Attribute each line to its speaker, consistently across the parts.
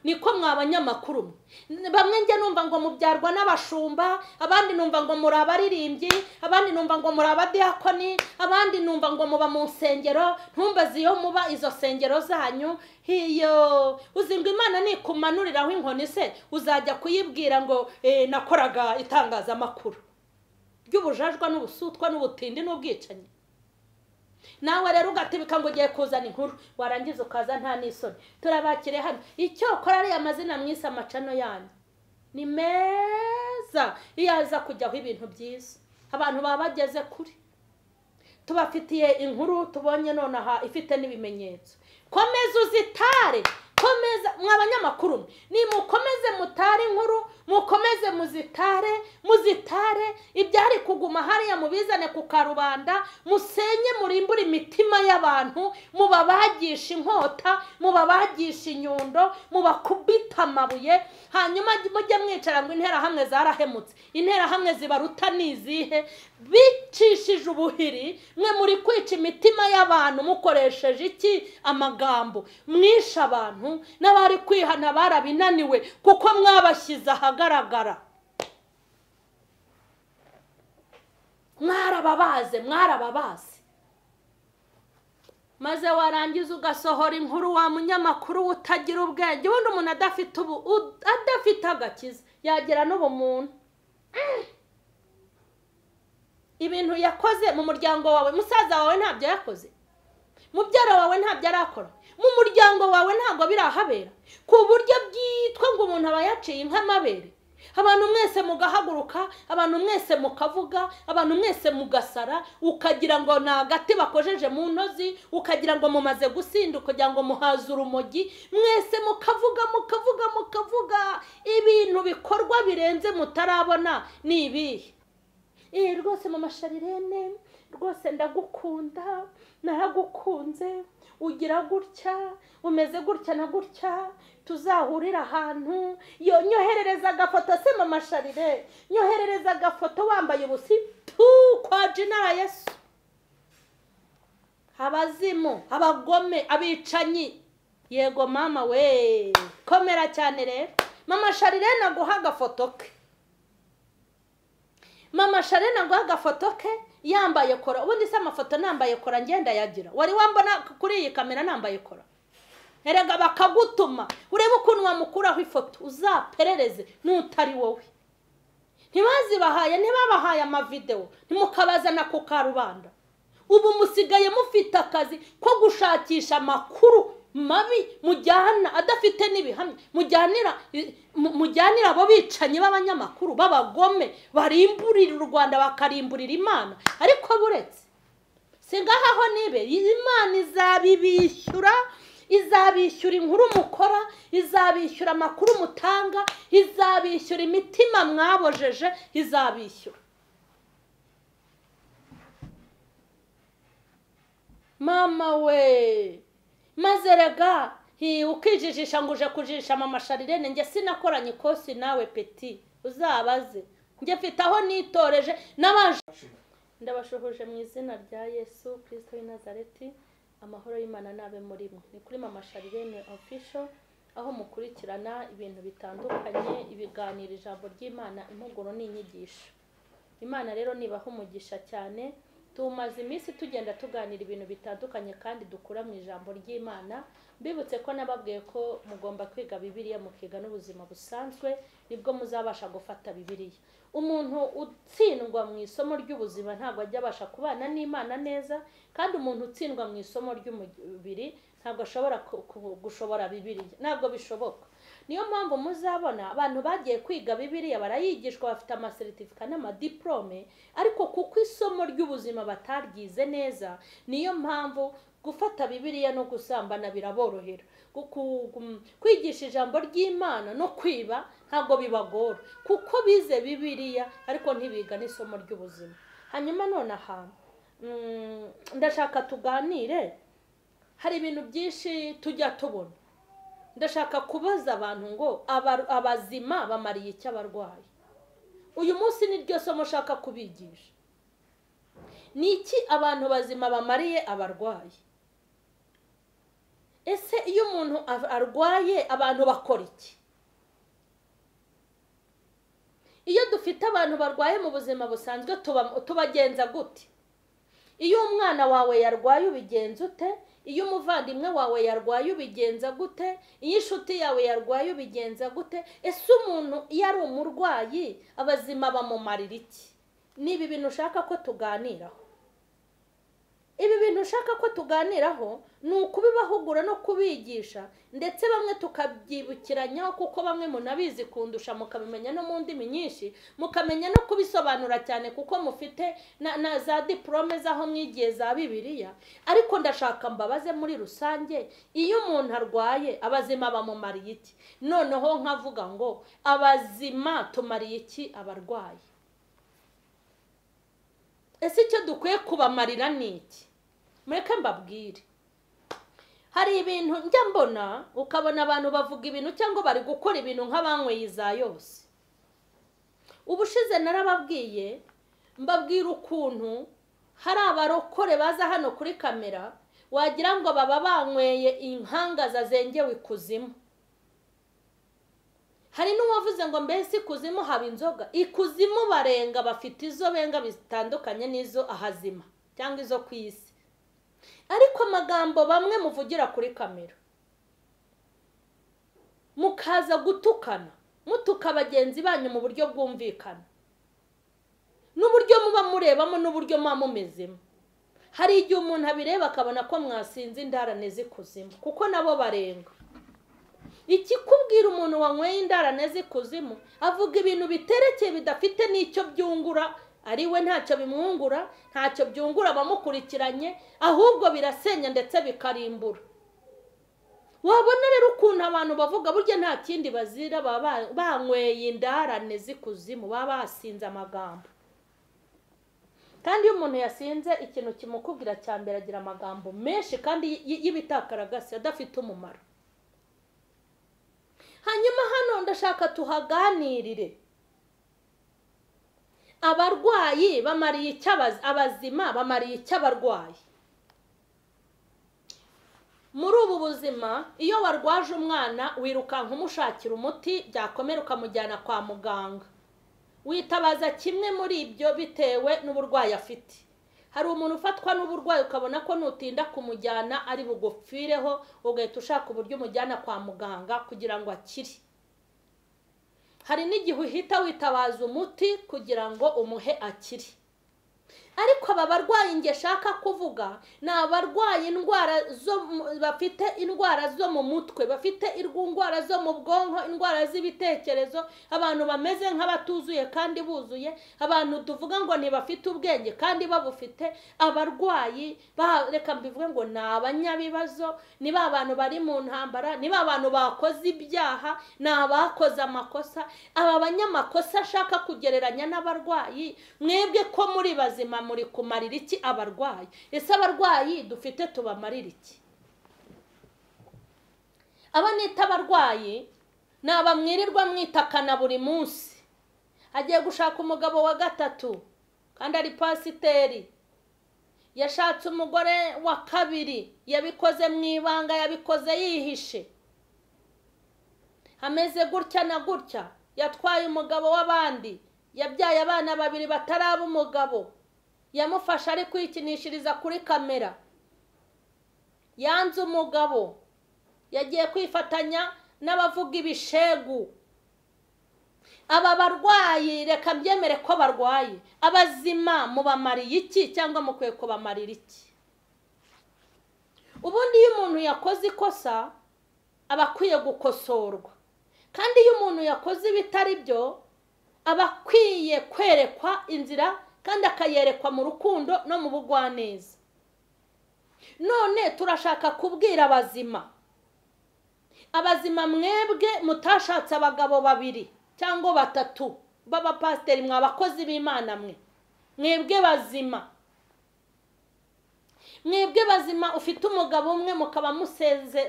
Speaker 1: Niko mwa banyamakuru bamwe njye numva ngo mubyarwa n'abashumba, abandi numva ngo muri abaririmbyi, abandi numva ngo muri abadiakoni, abandi numva ngo muba mu nsengero, ntumbaze iyo muba izo sengero zanyu. Hiyo uzi ngo Imana nikumanuriraho inkoni se uzajya kuyibwira ngo nakoraga itangazamakuru ry'ubujajwa n'ubusutwa n'ubutindi n'ubwicanyi. Nawe rero ugatibika ngo ugiye kuzana inkuru, warangiza ukaza nta n'isoni. Turabakire hano. Icyo ukora ari amazina mwisa amacano yanyu ni meza, iyo aza kujyaho ibintu byiza abantu baba bageze kuri. Tubafitiye inkuru tubonye nonaha ifite n'ibimenyetso. Komeza uzitare, komeza mwa banyamakuru, nimukomeze mutare inkuru, mukomeze muzitare, muzitare ibyari kuguma hariya mubizane ku karubanda, musenye murimbure imitima y'abantu, mubabagisha inkota, mubabagisha inyundo, mubakubita amabuye, hanyuma mujye mwicara ngo intera hamwe zarahemutse. Intera hamwe zibaruta nizihe? Bicishije ubuhiri, mwe muri kwica imitima y'abantu mukoresheje iki? Amagambo. Mwisha abantu n'abari kwihana barabinaniwe kuko mwabashyize ahagaragara. Mwarababaze, mwarababaze. Maze warangiza ugasohora inkuru wa munyamakuru utagira ubwenge. Ubundi umuntu adafite ubu adafite agakiza yagira n'ubumuntu. Ibintu yakoze mu muryango wawe, musaza wawe ntabyo yakoze, mubyara wawe ntabyo arakora, mu muryango wawe ntabwo birahabera, ku buryo byitwa ngo umuntu aba yaciye nk'amabere. Abantu mwese mugahaguruka, abantu mwese mukavuga, abantu mwese mugasara, ukagira ngo ni agati bakojeje mu ntozi, ukagira ngo mumaze gusinda, ukagira ngo muhaze urumogi, mwese mukavuga mukavuga mukavuga. Ibintu bikorwa birenze mutarabona ni ibihe? Rwose mama Sharirene, rwose ndagukunda, naragukunze, ugira gutya, umeze gutya na gutya, tuzahurira ahantu. Yo nyoherereza agafoto se mama Sharire, nyoherereza agafoto wambaye ubusi tu kwa jina la Yesu. Abazimu, abagome, abicanyi. Yego mama we, komera cyane rero. Mama Sharire naguha agafoto ke. Mama Sharire naguha agafoto ke yambaye kora. Ubundi se amafoto nambaye kora ngenda yagira. Wari wambona kuri iyi kamera nambaye kora? Erega bakagutuma urebe ukuntu wamukuraho ifoto, uzaperereze nutari wowe. Ntibazibahaye, ntibabahaye amavideo, ntimukabazana ku karubanda. Ubu musigaye mufite akazi ko gushakisha amakuru mabi mujyana adafite n'ibihamya, mujyanira abo bicanyi b'abanyamakuru b'abagome barimburira u Rwanda bakarimburira Imana. Ariko buretse singaho nibe Imana izabibishyura, izabishyura inkuru mukora, izabishyura amakuru mutanga, izabishyura imitima mwabojeje, izabishyura. Mama we, maze rega ukijijisha ngo uje kujisha mama Sharirene, njye sinakoranye ikosi nawe peti, uzabaze njye mfite aho nitoreje n'abaje. Ndabashuhuje mu izina rya Yesu Kristo w'i Nazareti. Amahoro y'Imana nabe muri mwe. Ni kuri mama Sharirene official, aho mukurikirana ibintu bitandukanye, ibiganiro, ijambo ry'Imana, impuguro n'inyigisho. Imana rero nibaha umugisha cyane. Tumaze iminsi tugenda tuganira ibintu bitandukanye kandi dukura mu ijambo ry'Imana. Mbibutse ko nababwiye ko mugomba kwiga Bibiliya, mukiga n'ubuzima busanzwe, nibwo muzabasha gufata Bibiliya. Umuntu utsindwa mu isomo ry'ubuzima ntabwo ajya abasha kubana n'Imana neza, kandi umuntu utsindwa mu isomo ry'umubiri ntabwo ashobora gushobora Bibiliya, ntabwo bishoboka. Niyo mpamvu muzabona abantu bagiye kwiga Bibiliya barayigishwa, bafite amasertifika n'amadiplome, ariko kuko isomo ry'ubuzima bataryize neza, niyo mpamvu gufata Bibiliya no gusambana biraborohera. Kwigisha ijambo ry'Imana no kwiba ntabwo bibagora, kuko bize Bibiliya ariko ntibiga n'isomo ry'ubuzima. Hanyuma none aha ndashaka tuganire, hari ibintu byinshi tujya tubona. Ndashaka kubaza abantu ngo abazima bamariye icyo abarwayi. Uyu munsi ni ryo somo nshaka kubigisha. Ni iki abantu bazima bamariye abarwayi? Ese iyo umuntu arwaye abantu bakora iki? Iyo dufite abantu barwaye mu buzima busanzwe tubagenza gute? Iyo umwana wawe yarwaye ubigenza ute? Iyo umuvandimwe wawe yarwaye ubigenza gute? Iyo inshuti yawe yarwaye ubigenza gute? Ese umuntu iyo ari umurwayi abazima bamumarira iki? Ni ibi bintu ushaka ko tuganiraho. Ibi bintu ushaka ko tuganiraho ni ukubibahugura no kubigisha, ndetse bamwe tukabyibukiranyaho, kuko bamwe munabizi kundusha, mukabimenya no mu ndimi nyinshi, mukamenya no kubisobanura cyane, kuko mufite na za diplome z'aho mwigiye za Bibiliya. Ariko ndashaka mbabaze muri rusange, iyo umuntu arwaye abazima bamumariye iki? Noneho nkavuga ngo abazima tumariye iki abarwayi? Ese icyo dukwiye kubamarira ni iki? Mureke mbabwire. Hari ibintu njya mbona, ukabona abantu bavuga ibintu cyangwa bari gukora ibintu nk'abanyweye iza yose. Ubushize narababwiye, mbabwira ukuntu hari abarokore baza hano kuri kamera, wagira ngo baba banyweye inkangaza zengewe ikuzimu. Hari n'uwavuze ngo mbese ikuzimu haba inzoga? Ikuzimu barenga, bafite izo benga bitandukanye n'izo ahazima cyangwa izo ku isi. Ariko amagambo bamwe muvugira kuri kamera, mukaza gutukana, mutuka bagenzi banyu mu buryo bwumvikana, n'uburyo muba murebamo, n'uburyo muba mumezemo. Hari igihe umuntu abireba akabona ko mwasinze indarane z'ikuzimu, kuko nabo barenga. Ikikubwira umuntu wanyweye indarane z'ikuzimu avuga ibintu biterekeye bidafite n'icyo byungura, ari we ntacyo bimwungura, ntacyo byungura abamukurikiranye, ahubwo birasenya ndetse bikarimbura. Wabona rero ukuntu abantu bavuga burya nta kindi bazira, baba banyweye indarane z'ikuzimu, baba basinze amagambo. Kandi iyo umuntu yasinze, ikintu kimukubwira cya mbere agira amagambo menshi kandi y'ibitakaragasi adafite umumaro. Hanyuma hano ndashaka tuhaganirire. Abarwayi bamariye icyo abazima bamariye icyo abarwayi? Muri ubu buzima, iyo warwaje umwana wirukanka umushakira umuti, byakomera ukamujyana kwa muganga. Witabaza kimwe muri ibyo bitewe n'uburwayi afite. Hari umuntu ufatwa n'uburwayi ukabona ko nutinda kumujyana ari bugupfireho, ugahita ushaka uburyo umujyana kwa muganga kugira ngo akire. Hari n'igihe uhita witabaza umuti kugira ngo umuhe akire. Ariko aba barwayi nge shaka kuvuga ni abarwaye indwara zo bafite indwara zo mu mutwe, bafite indwara zo mu bwonko, indwara z'ibitekerezo, abantu bameze nk'abatuzuye kandi buzuye, abantu tuvuga ngo ntibafite ubwenge kandi babufite. Abarwayi reka mbivuge ngo ni abanyabibazo, ni ba bantu bari mu ntambara, ni ba bantu bakoze ibyaha, ni abakoze amakosa. Aba banyamakosa ashaka kugereranya n'abarwayi, mwebwe ko muri bazima muri kumarira iki abarwayi? Ese abarwayi dufite tubamarira iki? Aba nita abarwayi ni abamwirirwa mwitakana buri munsi. Agiye gushaka umugabo wa gatatu kandi ari pasiteri, yashatse umugore wa kabiri, yabikoze mu ibanga, yabikoze yihishe, ameze gutya na gutya, yatwaye umugabo w'abandi, yabyaye abana babiri bataraba umugabo, yamufashe ari kwikinishiriza kuri kamera, yanze umugabo, yagiye kwifatanya n'abavuga ibishegu. Aba barwayi reka mbyemere ko barwaye, abazima mubamariye iki cyangwa mukwiye kubamarira iki? Ubundi iyo umuntu yakoze ikosa aba akwiye gukosorwa, kandi iyo umuntu yakoze ibitari byo aba akwiye kwerekwa inzira kandi akayerekwa mu rukundo no mu bugwaneza. None turashaka kubwira abazima, abazima mwebwe mutashatse abagabo babiri cyangwa batatu b'abapasiteri, mwa bakozi b'Imana mwe, mwebwe bazima Mwebwe bazima ufite umugabo umwe mukaba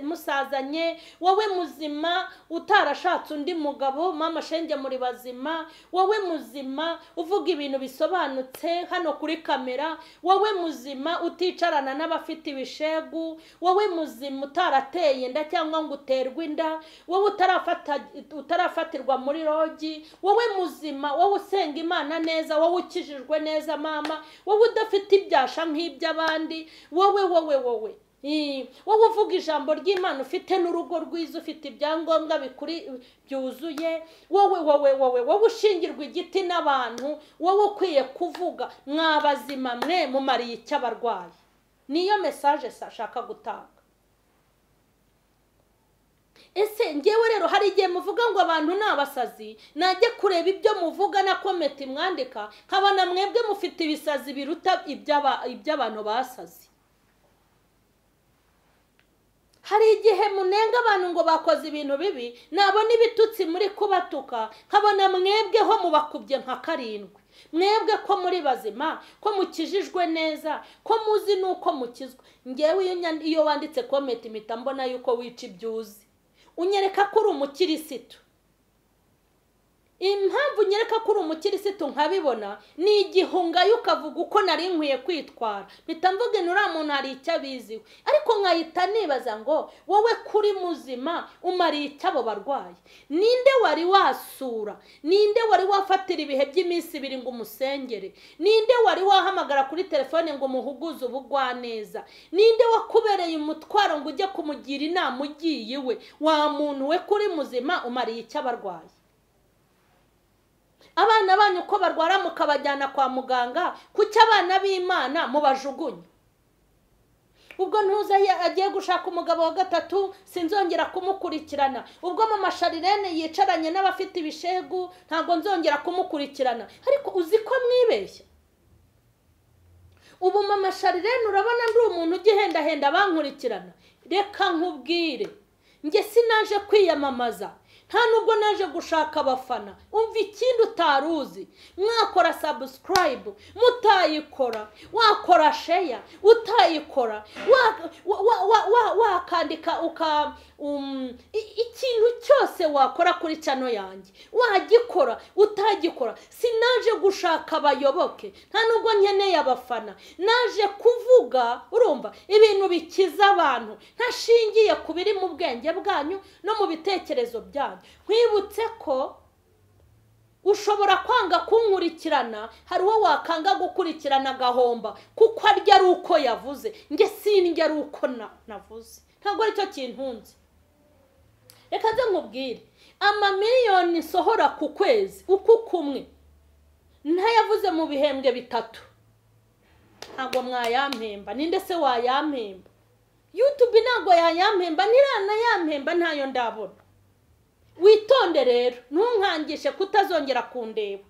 Speaker 1: musazanye, wowe muzima utarashatse undi mugabo, mama shenge muri bazima, wowe muzima uvuga ibintu bisobanutse hano kuri kamera, wowe muzima uticarana n'abafite ibishegu, wowe muzima utarateye inda cyangwa ngo uterwe inda, wowe utarafatirwa muri rogi, wowe muzima, wowe usenga Imana neza, wowe ukijijwe neza mama, wowe udafite ibyasha nk'iby'abandi, wowe wowe wowe wowe uvuga ijambo ry'Imana ufite n'urugo rwiza, ufite ibyangombwa bikuri byuzuye, wowe wowe wowe wowe ushingirwa igiti n'abantu, wowe ukwiye kuvuga. Mwabazima mwe mumariye icyo abarwayi. Niyo message ashaka gutanga. Ese ngewe rero hari igihe muvuga ngo abantu ni abasazi, najye kureba ibyo muvuga na komenti mwandika nkabona mwebwe mufite ibisazi biruta iby'abantu basazi. Hari igihe munenga abantu ngo bakoze ibintu bibi, nabona ibitutsi muri kubatuka nkabona mwebwe ho mubakubye nka 7. Mwebwe ko muri bazima, ko mukijijwe neza, ko muzi nuko mukizwa. Ngewe iyo wanditse komenti mpita mbona yuko wica ibyuzi, unyereka ko uri umukirisitu. Impamvu nyereka ko uri umukirisitu nkabibona ni igihungayo ukavuga uko nari nkwiye kwitwara, mpita mvuga uriya muntu hari icyo abiziwe, ariko nkahita nibaza ngo wowe kuri muzima umariye icyo abo barwayi. Ninde wari wasura? Ninde wari wafatira ibihe by'iminsi 2 ngo umusengere? Ninde wari wahamagara kuri telefone ngo umuhuguze ubugwaneza? Ninde wakubereye umutwaro ngo ujye kumugira inama ugiye iwe? Wa muntu we kuri muzima umariye icyo abarwayi. Abana banyu ko barwara mukabajyana kwa muganga, kuki abana b'Imana mubajugunya? Ubwo ntuza agiye gushaka umugabo wa 3 sinzongera kumukurikirana. Ubwo mama Sharirene yicaranye n'abafite ibishegu ntabwo nzongera kumukurikirana. Ariko uzi ko mwibeshya. Ubu mama Sharirene urabona ndi umuntu ugihendahenda bankurikirana. Reka nkubwire, nge sinaje kwiyamamaza, nta nubwo naje gushaka abafana. Umva ikindi utaruzi, mwakora subscribe mutayikora, wakora share utayikora, wakandika ikintu cyose wakora kuri channel yanjye wagikora utagikora. Sinaje gushaka abayoboke, nta nubwo nkeneye abafana, naje kuvuga urumva ibintu bikiza abantu, ntashingiye ku biri mu bwenge bwanyu no mu bitekerezo byanyu. Nkwibutse ko ushobora kwanga kunkurikirana, hari uwo wakanga gukurikirana agahomba kuko arya ari uko yavuze. Nge sinjye ari uko navuze, ntabwo aricyo kintunze. Reka nze nkubwire, amamiliyoni nsohora ku kwezi uku kumwe ntayavuze mu bihembwe 3 ntabwo mwayampemba. Ninde se wayampemba? YouTube ntabwo yayampemba, ntiranayampemba, ntayo ndabona. Witonde rero, ntunkangishe kutazongera kundeba.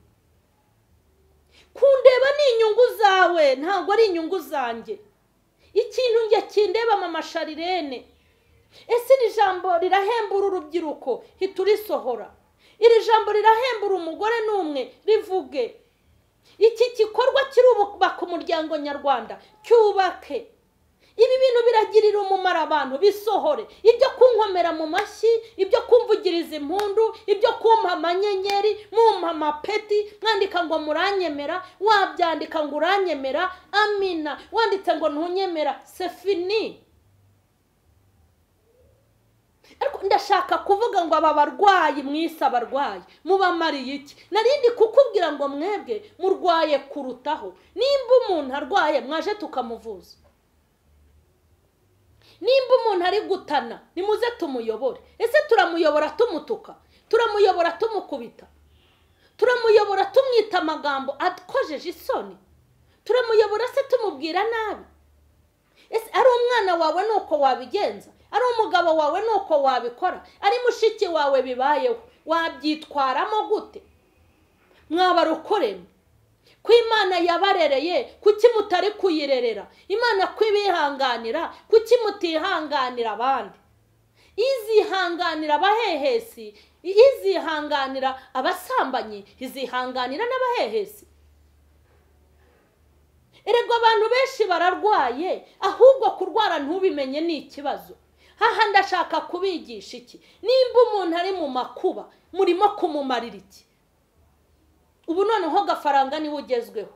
Speaker 1: Kundeba ni inyungu zawe, ntabwo ari inyungu zanjye. Ikintu nge kindeba mama Sharirene, ese iri jambo rirahembura urubyiruko hiturisohora? Iri jambo rirahembura umugore n'umwe rivuge. Iki gikorwa kirubaka umuryango nyarwanda cyubake. Ibi bintu biragirira umumaro abantu, bisohore. Ibyo kunkomera mu mashyi, ibyo kumvugiriza impundu, ibyo kumpa amanyenyeri, mumpa amapeti, mwandika ngo muranyemera, wabyandika ngo uranyemera, amina, wanditse ngo ntunyemera, c'est fini. Ariko ndashaka kuvuga ngo aba barwayi mwise abarwayi mubamariye iki? Narindi kukubwira ngo mwebwe murwaye kurutaho. Nimba umuntu arwaye mwaje tukamuvuza, nimba umuntu ari gutana nimuze tumuyobore. Ese turamuyobora tumutuka? Turamuyobora tumukubita? Turamuyobora tumwita amagambo atkojeje isoni? Turamuyobora se tumubwira nabi? Ese ari umwana wawe nuko wabigenza? Ari umugabo wawe nuko wabikora? Ari mushiki wawe bibayeho wabyitwaramo gute? Mwabarokoremo ko Imana yabarereye, kuki mutari kuyirerera? Imana kwibihanganira, kuki mutihanganira abandi? Izihanganira abahehesi, izihanganira abasambanyi, izihanganira n'abahehesi. Erego abantu benshi bararwaye, ahubwo kurwara ntubimenye ni ikibazo. Haha ndashaka kubigisha iki? Nimba umuntu ari mu makuba murimo kumumarira iki? Ubu noneho Gafaranga niwe ugezweho.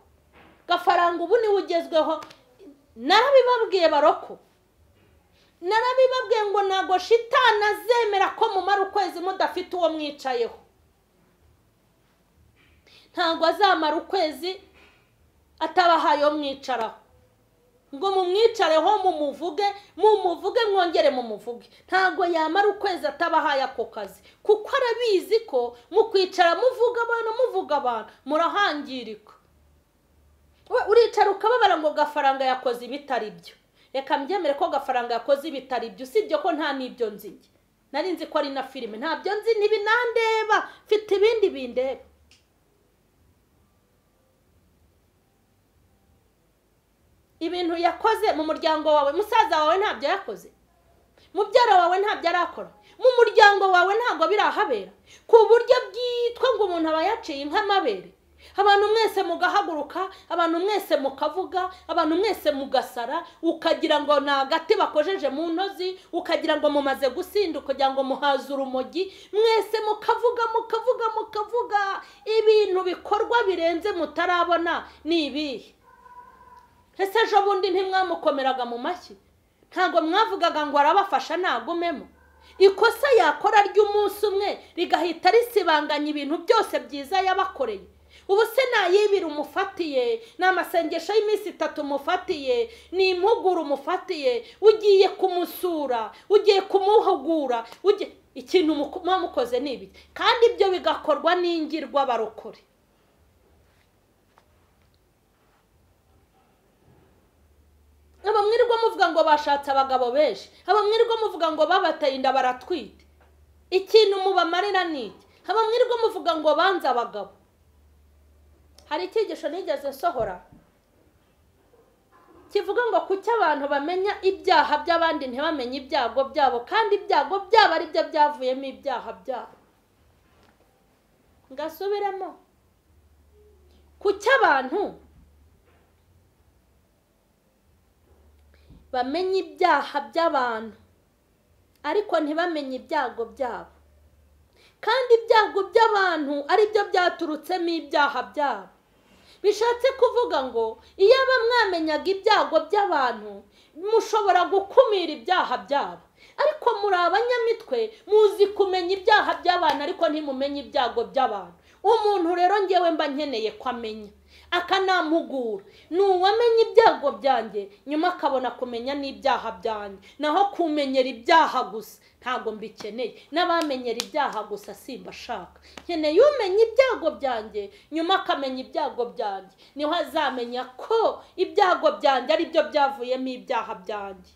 Speaker 1: Gafaranga ubu niwe ugezweho. Narabibabwiye baroko, narabibabwiye ngo ntago shitani azemera ko mumara ukwezi mudafite uwo mwicayeho. Ntabwo azamara ukwezi atabahaye uwo mwicaraho, ngo mumwicareho mumuvuge, mumuvuge mwongere mumuvuge. Ntabwo yamara ukwezi atabahaye ako kazi, kuko arabizi ko mu kwicara muvuga abantu, muvuga abantu murahangirika. We uricara ukababara ngo Gafaranga yakoze ibitari byo. Reka mbyemere ko Gafaranga yakoze ibitari byo, usibye ko nta n'ibyo nzi. Nari nzi ko ari na filime, ntabyo nzi, ntibinandeba, mfite ibindi bindeba. Ibintu yakoze mu muryango wawe, musaza wawe ntabyo yakoze, mubyara wawe ntabyo arakora, mu muryango wawe ntabwo birahabera, ku buryo bwitwa ngo umuntu aba yaciye nk'amabere. Abantu mwese mugahaguruka, abantu mwese mukavuga, abantu mwese mugasara, ukagira ngo ni agati bakojeje mu ntozi, ukagira ngo mumaze gusinda, ukagira ngo muhaze urumogi, mwese mukavuga mukavuga mukavuga. Ibintu bikorwa birenze mutarabona ni ibihe? Ese ejo bundi ntimwamukomeraga mu mashyi? Ntabwo mwavugaga ngo arabafasha nagumemo? Ikosa yakora ry'umunsi umwe rigahita risibanganya ibintu byose byiza yabakoreye. Ubu se nayibira umufatiye, ni amasengesho y'iminsi itatu umufatiye, ni impuguro umufatiye, ugiye kumusura, ugiye kumuhugura, ikintu mwamukoze ni ibi. Kandi ibyo bigakorwa n'ingirwa barokore. Aba mwirirwa muvuga ngo bashatse abagabo benshi, aba mwirirwa muvuga ngo babateye inda baratwite, ikintu mubamarira ni iki? Aba mwirirwa muvuga ngo banze abagabo. Hari icyigisho nigeze nsohora kivuga ngo kuki abantu bamenya ibyaha by'abandi ntibamenye ibyago byabo, kandi ibyago byabo ari byo byavuyemo ibyaha byabo. Ngasubiramo, kuki abantu bamenya ibyaha by'abantu ariko ntibamenye ibyago byabo, kandi ibyago by'abantu ari byo byaturutsemo ibyaha byabo? Bishatse kuvuga ngo iyo aba mwamenyaga ibyago by'abantu mushobora gukumira ibyaha byabo, ariko muri abanyamitwe muzi kumenya ibyaha by'abantu ariko ntimumenye ibyago by'abantu. Umuntu rero ngewe mba nkeneye ko amenya akanampugura, ni uwamenya ibyago byanjye nyuma akabona kumenya n'ibyaha byanjye. Naho kumenyera ibyaha gusa ntabwo mbikeneye, n'abamenyera ibyaha gusa simbashaka. Nkeneye umenya ibyago byanjye nyuma akamenya ibyago byanjye, niho azamenya ko ibyago byanjye ari byo byavuyemo ibyaha byanjye.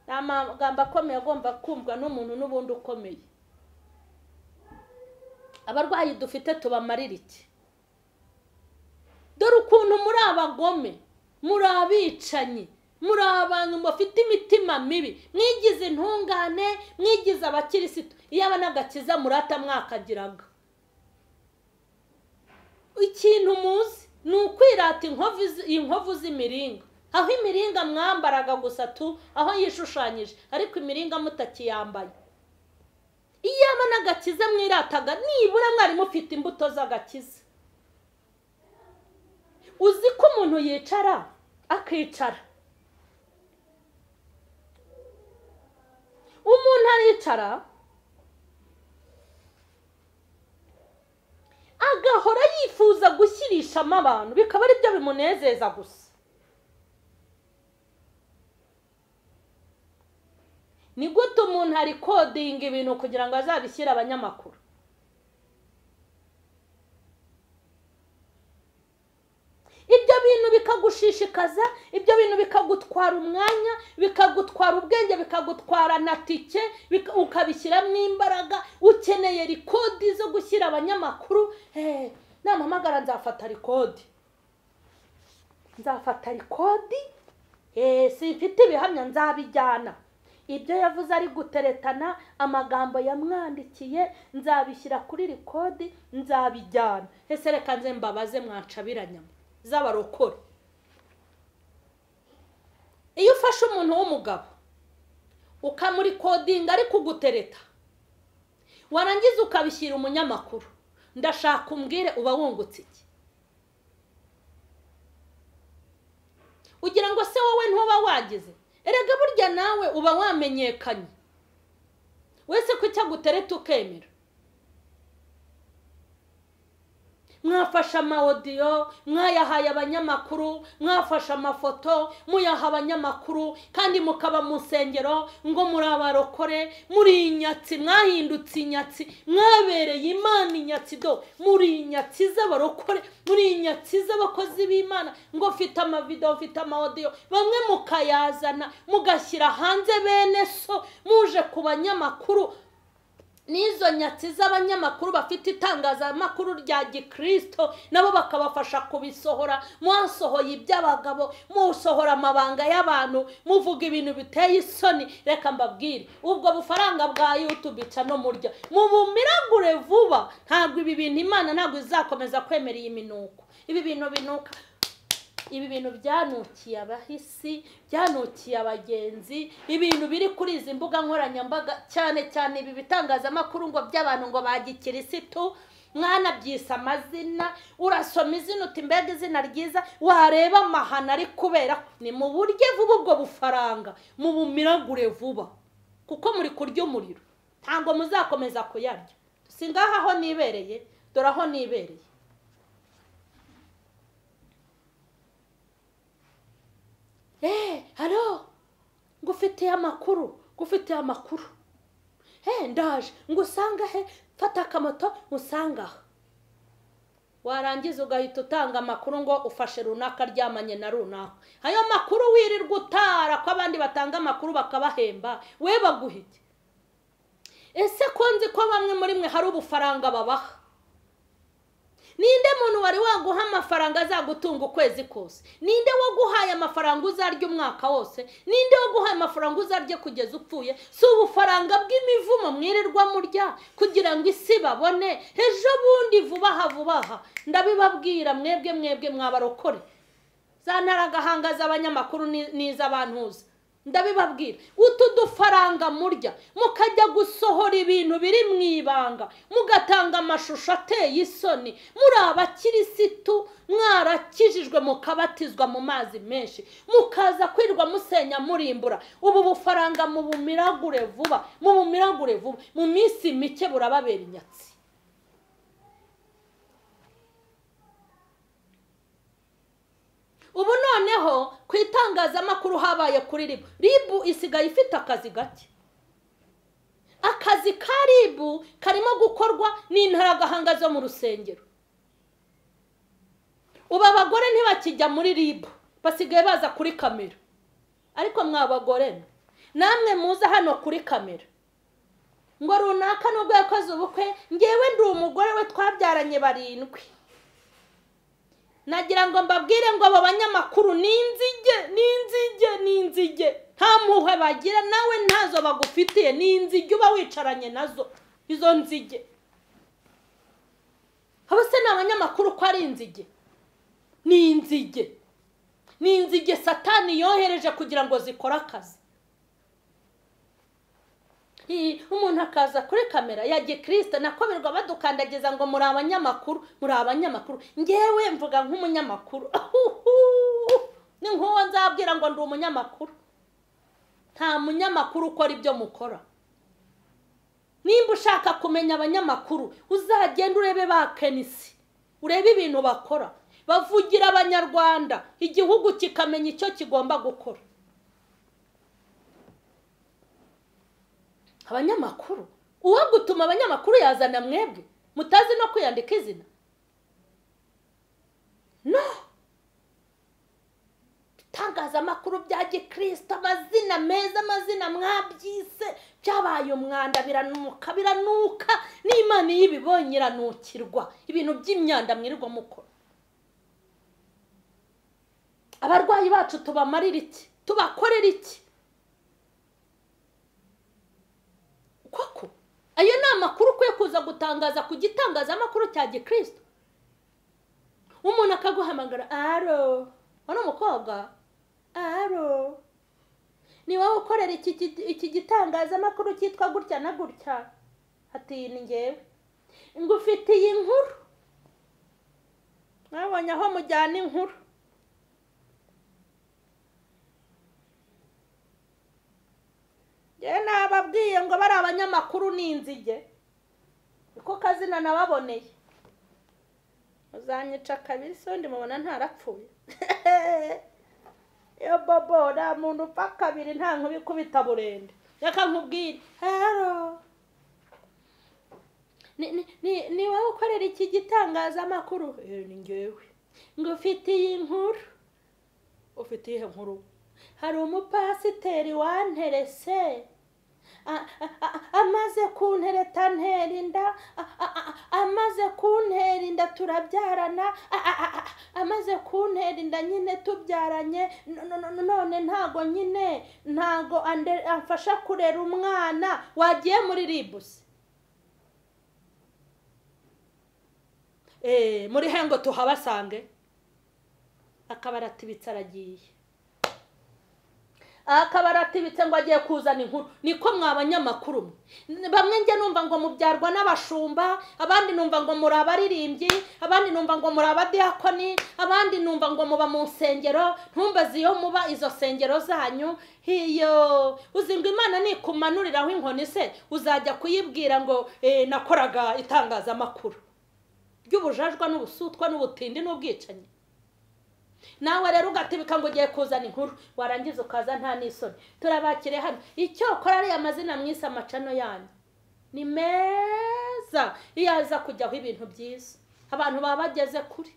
Speaker 1: Ni amagambo akomeye agomba kumvwa n'umuntu n'ubundi ukomeye. Abarwayi dufite tubamarira iki? Dore ukuntu muri abagome, muri abicanyi, muri abantu bafite imitima mibi, mwigize intungane, mwigize abakirisitu. Iyaba n'agakiza murata mwakagiraga. Ikintu muzi ni ukwirata inkovu z'imiringa, aho imiringa mwambaraga gusa tu, aho yishushanyije, ariko imiringa mutakiyambaye. Iyaba n'agakiza mwirataga, nibura mwari mufite imbuto z'agakiza. Uzi ko umuntu yicara akicara, umuntu aricara agahora yifuza gushyirishamo abantu, bikaba ari byo bimunezeza gusa. Ni gute umuntu arikodinga ibintu kugira ngo azabishyire abanyamakuru? Ibyo bintu bikagushishikaza, ibyo bintu bikagutwara umwanya, bikagutwara ubwenge, bikagutwara na tike, ukabishyiramo imbaraga. Ukeneye rikodi zo gushyira abanyamakuru. Nampamagara nzafata rikodi, nzafata rikodi, simfite ibihamya nzabijyana. Ibyo yavuze ari guteretana, amagambo yamwandikiye nzabishyira kuri rikodi, nzabijyana. Ese reka nze mbabaze mwancabiranyama z'abarokore, Iyo ufashe umuntu w'umugabo ukamurikodinga ari kugutereta, warangiza ukabishyira umunyamakuru, ndashaka umbwire uba wungutse iki? Ugira ngo se wowe ntuba wagize? Erega burya nawe uba wamenyekanye. Wese ko icyagutereta ukemera. Mwafashe amawodiyo, mwayahaye abanyamakuru, mwafashe amafoto muyaha abanyamakuru, kandi mukaba mu nsengero ngo muri abarokore, muri inyatsi, mwahindutse inyatsi, mwabereye Imana inyatsi do, muri inyatsi z'abarokore, muri inyatsi z'abakozi b'Imana, ngo mfite amavideo, mfite amawodiyo, bamwe mukayazana mugashyira hanze bene so, muje ku banyamakuru. N'izo nyatsi z'abanyamakuru bafite itangazamakuru rya gikristo nabo bakabafasha kubisohora. Mwasohoye iby'abagabo, musohora amabanga y'abantu, muvuga ibintu biteye isoni. Reka mbabwire, ubwo bufaranga bwa YouTube no murya mubumiragure vuba. Ntabwo ibi bintu Imana ntabwo izakomeza kwemera iyi minuko. Ibi bintu binuka, ibi bintu byanukiye abahisi, byanukiye abagenzi, ibintu biri kuri izi mbuga nkoranyambaga, cyane cyane ibi bitangazamakuru ngo by'abantu ngo bagikirisitu, mwana byisa amazina, urasoma izina uti mbega izina ryiza, wareba amahano ari kubera. Ni mu buryo vuba ubwo bufaranga mubumiragure vuba, kuko muri kurya umuriro, ntabwo muzakomeza kuyarya. Singaha aho nibereye, dore aho nibereye. Halo, ngufitiye amakuru, ngufitiye amakuru. Ndaje, ngusanga he, fata akamoto usanga. Warangiza ugahita utanga amakuru ngo ufashe runaka aryamanye na runaka. Ayo makuru wirirwa utara ko abandi batanga amakuru bakabahemba, we baguhite. Ese ko nzi ko bamwe muri mwe hari ubufaranga babaha? Ninde muntu wari waguha amafaranga azagutunga ukwezi kose? Ninde waguhaye amafaranga uzarya umwaka wose? Ninde waguhaye amafaranga uzarya kugeza upfuye? Si ubufaranga bw'imivumo mwirirwa murya kugira ngo isi babone. Ejo bundi vuba aha vuba aha ndabibabwira mwebwe mwebwe mwabarokore, za ntaragahanga z'abanyamakuru n'iz'abantuza, ndabibabwira. Utu dufaranga murya mukajya gusohora ibintu biri mu ibanga, mugatanga amashusho ateye isoni, muri abakirisitu mwarakijijwe mukabatizwa mu mazi menshi, mukaza kwirwa musenya murimbura. Ubu bufaranga mubumiragure vuba, mubumiragure vuba, mu minsi mike burababera inyatsi. Ubu noneho ku itangazamakuru habaye kuri RIB. RIB isigaye ifite akazi gake. Akazi ka RIB karimo gukorwa n'intaragahanga zo mu rusengero. Ubu abagore ntibakijya muri RIB, basigaye baza kuri kamera. Ariko mwabagore namwe muza hano kuri kamera ngo runaka nubwo yakoze ubukwe, ngewe ndi umugore we twabyaranye 7. Nagira ngo mbabwire ngo abo banyamakuru ni inzige, ni inzige, ni inzige. Nta mpuhwe bagira, nawe ntazo bagufitiye, ni inzige uba wicaranye nazo, izo nzige. Abo se ni abanyamakuru ko ari inzige? Ni inzige. Ni inzige Satani yohereje kugira ngo zikore akazi. Umuntu akaza kuri kamera ya gikristo nakoberwa badukandagiza ngo muri abanyamakuru, muri abanyamakuru. Ngewe mvuga nk'umunyamakuru. Ni nkuwo nzabwira ngo ndi umunyamakuru. Nta munyamakuru ukora ibyo mukora. Nimba ushaka kumenya abanyamakuru, uzagenda urebe ba Kenisi, urebe ibintu bakora. Bavugira abanyarwanda, igihugu kikamenya icyo kigomba gukora. Abanyamakuru, uwagutuma abanyamakuru yazana mwebwe mutazi no kwiyandika izina. No, itangazamakuru bya gikristo, amazina meza, amazina mwabyise byabaye umwanda, biranuka, biranuka. N'Imana iyo ibibonye iranukirwa. Ibintu by'imyanda mwirirwa mukora. Abarwayi bacu tubamarira iki? Tubakorera iki? Koko ayo ni amakuru ukwiye kuza gutangaza ku gitangazamakuru cya gikristo. Umuntu akaguhamagara, aro, wano umukobwa, aro, Ni wowe ukorera iki gitangazamakuru cyitwa gutya na gutya? Ati ni ngewe. Ngufitiye inkuru. Mwabonye aho mujyana inkuru. Njye nababwiye ngo bari abanyamakuru ni inzige. Niko kazina nababoneye. Uzanyica kabiri so ndi mubona ntarapfuye. Yo bobo nta muntu upfa kabiri nta nkubi kubita burende. Reka nkubwire. Hello. Ni wowe ukorera iki gitangazamakuru? Ni ngewe. Ngufitiye inkuru. Ufitiye inkuru? Hari umupasiteri wanterese. Amaze kuntereta ntera inda, amaze kuntera inda turabyarana, amaze kuntera inda nyine tubyaranye, none ntago nyine ntago amfasha kurera umwana. Wagiye muri ribusi muri hengo tuhabasange. Akabaratibitse aragiye. Akabaratibitse ngo agiye kuzana inkuru. Niko mwabanyamakuru bamwe njye numva ngo mubyarwa n'abashumba, abandi numva ngo muri abaririmbyi, abandi numva ngo muri abadiakoni, abandi numva ngo muba mu nsengero. Ntumbaze iyo muba izo sengero zanyu. Hiyo uzi ngo Imana nikumanuriraho inkoni se uzajya kuyibwira ngo nakoraga itangazamakuru ry'ubujajwa n'ubusutwa n'ubutindi n'ubwicanyi. Nawe rero ugatibika ngo ugiye kuzana inkuru, warangiza ukaza nta n'isoni. Turabakire hano. Icyo ukora ari amazina mwise amacano yanyu ni meza, iyo aza kujyaho ibintu byiza abantu baba bageze kuri.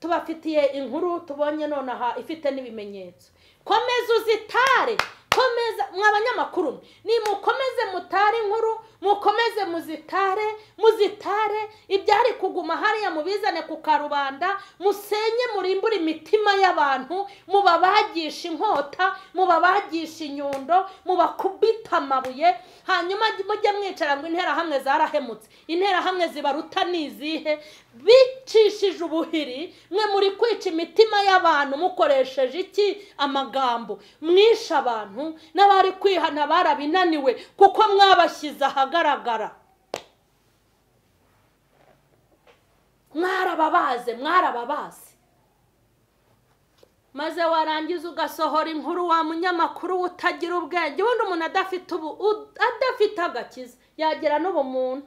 Speaker 1: Tubafitiye inkuru tubonye nonaha ifite n'ibimenyetso. Komeza uzitare, komeza mwabanyamakuru, nimukomeze mutare inkuru, mukomeze muzitare, muzitare ibyari kuguma hariya mubizane ku karubanda, musenye murimbure imitima y'abantu, mubabagisha inkota, mubabagisha inyundo, mubakubita amabuye. Hanyuma mujye mwicara ngo intera hamwe zarahemutse. Intera hamwe zibaruta nizihe? Bicishije ubuhiri. Mwe muri kwica imitima y'abantu mukoresheje iki? Amagambo. Mwisha abantu n'abari kwihana barabinaniwe kuko mwabashyize ahagaragara. Mwarababaze, mwarababaze. Maze warangiza ugasohora inkuru wa munyamakuru utagira ubwenge. Ubundi umuntu adafite ubu adafite agakiza yagira n'ubumuntu.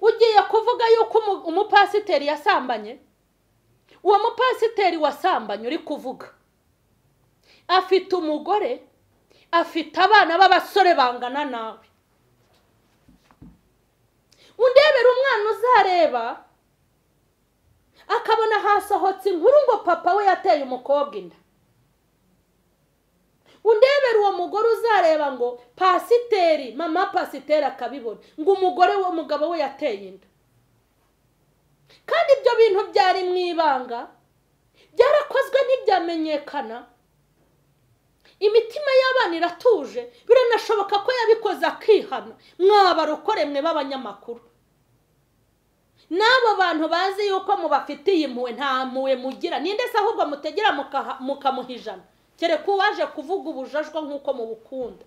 Speaker 1: Ugiye kuvuga yuko umupasiteri yasambanye? Uwo mupasiteri wasambanye uri kuvuga afite umugore, afite abana b'abasore bangana nawe. Undebera umwana uzareba akabona hasohotse inkuru ngo papa we yateye umukobwa inda. Undebera uwo mugore uzareba ngo pasiteri, mama pasiteri akabibona ngo umugore we umugabo we yateye inda. Kandi ibyo bintu byari mu ibanga, byarakozwe ntibyamenyekana. Imitima y'abana iratuje, biranashoboka ko yabikoze akihana. Mwabarokore mwe b'abanyamakuru, n'abo bantu bazi yuko mubafitiye impuhwe, nta mpuhwe mugira. Ninde se ahubwo mutegera mukamuha ijana? Kereka uwaje kuvuga ubujajwa nk'uko mubukunda.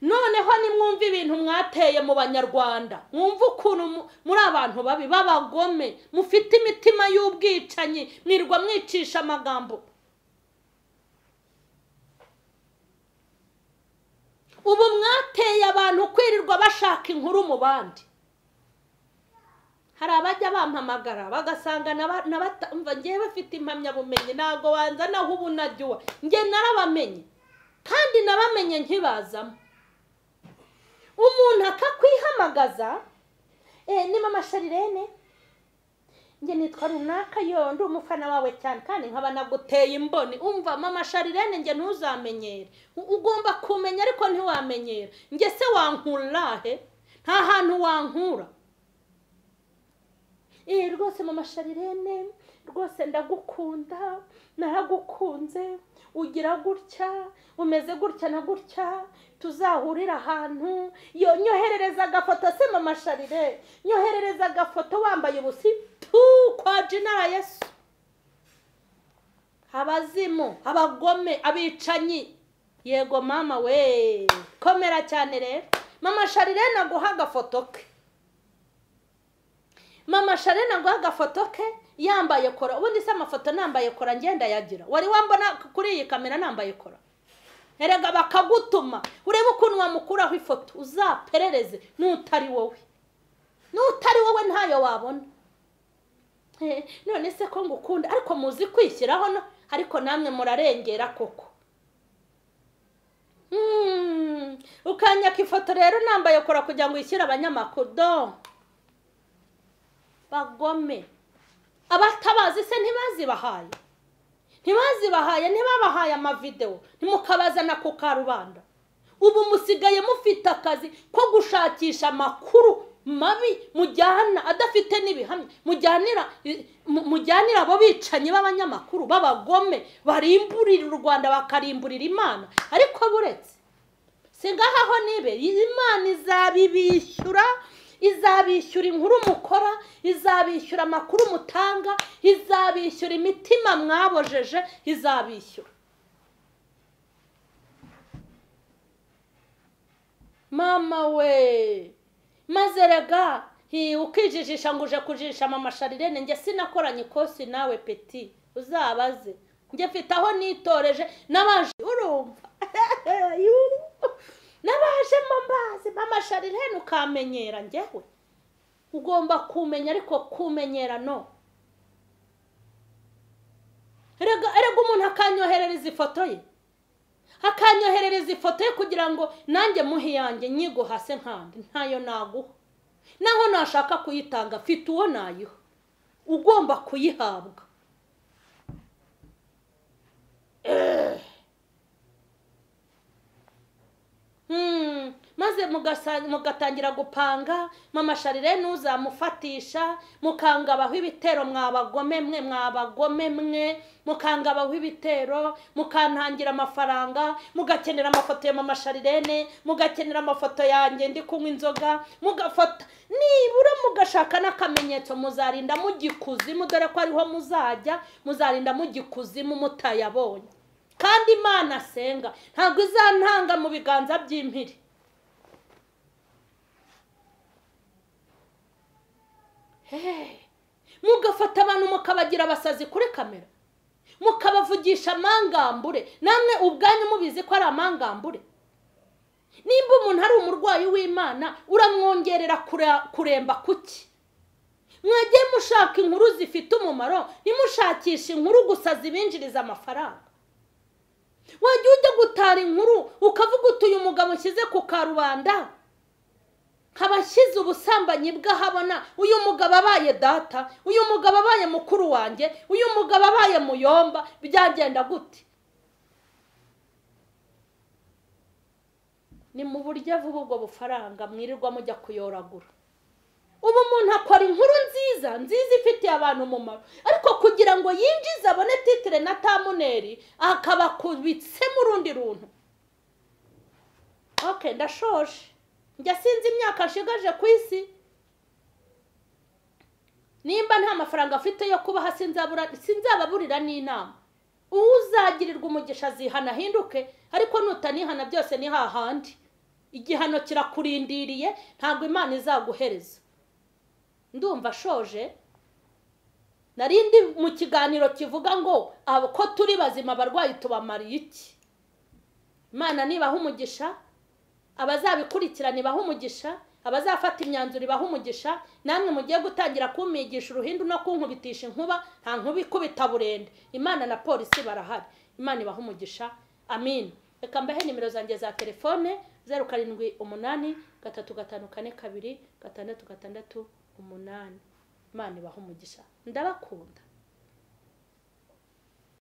Speaker 1: Noneho nimwumva ibintu mwateye mu banyarwanda, mwumva ukuntu muri abantu babi b'abagome, mufite imitima y'ubwicanyi, mwirwa mwicisha amagambo. Ubu mwateye abantu kwirirwa bashaka inkuru mu bandi. Hari abajya bampamagara bagasanga umva ngewe bafite impamyabumenyi, ntago wanzanaho ubu najyuwa. Nge narabamenye kandi nabamenye nkibazamo. Umuntu akakwihamagaza, ni mama Sharirene, nge nitwa runaka, yo ndi umufana wawe cyane kandi nkaba naguteye imboni. Umva mama Sharirene, nge ntuzamenyere. Ugomba kumenya ariko ntiwamenyera. Nge se wankura he? Nta hantu wankura. Rwose mama Sharirene, Rwose ndagukunda, naragukunze, ugira gutya, umeze gutya na gutya, tuzahurira ahantu. Yo nyoherereza agafoto se mama Sharire, nyoherereza agafoto wambaye ubusi tu kwa jina Yesu. Abazimu, abagome, abicanyi. Yego mama we, komera cyane rero. Mama Sharire naguha agafoto ke. Mama Sharire naguha agafoto ke yambaye kora. Ubundi se amafoto nambaye kora ngenda yagira. Wari wambona kuri iyi kamera nambaye kora? Erega bakagutuma urebe ukuntu wamukuraho ifoto, uzaperereze nutari wowe. Nutari wowe ntayo wabona. None se ko ngukunda, ariko muzi kwishyiraho no, ariko namwe murarengera koko. Ukanyaka ifoto rero nambaye kora kugira ngo ishyire abanyamakuru do. Bagome. Abatabazi se ntibazibahaye. Ntibazibahaye, ntibabahaye amavideo, ntimukabazana ku karubanda. Ubu musigaye mufite akazi ko gushakisha amakuru mabi mujyana adafite n'ibihamya, mujyanira abo bicanyi b'abanyamakuru b'abagome barimburira u Rwanda bakarimburira Imana. Ariko buretse singaho nibe Imana izabibishyura, izabishyura inkuru mukora, izabishyura amakuru mutanga, izabishyura imitima mwabojeje, izabishyura. Mama we, maze rega ukijijisha ngo uje kujisha mama Sharirene, njye sinakoranye ikosi nawe peti, uzabaze. Njye mfite aho nitoreje nabaje, urumva nabaje mambaze mama Sharirene ukamenyera. Njyewe ugomba kumenya, ariko kumenyera no. Erega umuntu akanyoherereza ifoto ye, akanyoherereza ifoto ye kugira ngo nanjye muhe yanjye nyiguhase nkandi, ntayo naguha. Naho nashaka kuyitanga mfite uwo nayiha, ugomba kuyihabwa. Maze mugatangira gupanga mama Sharirene uzamufatisha, mukangabaho ibitero mwabagome mwe, mwabagome mwe, mukangabaho ibitero, mukantangira amafaranga, mugakenera amafoto ya mama Sharirene, mugakenera amafoto yanjye ndi kunywa inzoga, mugafata nibura mugashaka n'akamenyetso. Muzarinda mugikuzimu, dore ko ariho muzajya, muzarinda mugikuzimu mutayabonye. Kandi Imana asenga ntabwo izantanga mu biganza by'impiri. Mugafata abantu mukabagira abasazi kuri kamera, mukabavugisha amangambure, namwe ubwanyu mubizi ko ari amangambure. Nimba umuntu ari umurwayi w'Imana uramwongerera kuremba kuki? Mwagiye mushaka inkuru zifite umumaro, ntimushakishe inkuru gusa zibinjiriza amafaranga. Wajya ujya gutara inkuru ukavuga uti uyu mugabo nshyize ku karubanda, nkabashyize ubusambanyi bw'ahabona, uyu mugabo abaye data, uyu mugabo abaye mukuru wanjye, uyu mugabo abaye muyomba, byagenda gute? Ni mu buryo vuba ubwo bufaranga mwirirwa mujya kuyoragura. Ubu umuntu akora inkuru nziza nziza ifitiye abantu umumaro, ariko kugira ngo yinjize abone titire na tamuneri akabakubitse mu rundi runtu. Okay, ndashoje. Njya sinzi imyaka nshigaje ku isi. Nimba nta mafaranga afite yo kubaha sinzababurira n'inama. Uzagirirwa umugisha azihana ahinduke, ariko nutanihana byose ni hahandi. Igihano kirakurindiriye, ntabwo Imana izaguhereza. Ndumva shoje. Narindi mu kiganiro kivuga ngo ko turi bazima abarwayi tubamariye iki? Imana nibaha umugisha, abazabikurikirana ibaha umugisha, abazafata imyanzuro ibaha umugisha. Namwe mugiye gutangira kumigisha uruhindu no kunkubitisha inkuba, nta nkuba ikubita burende. Imana na polisi barahari. Imana ibaha umugisha. Amin. Reka mbahe nimero zanjye za telefone 078 354 2 6 6 8. Imana ibaha umugisha. Ndabakunda.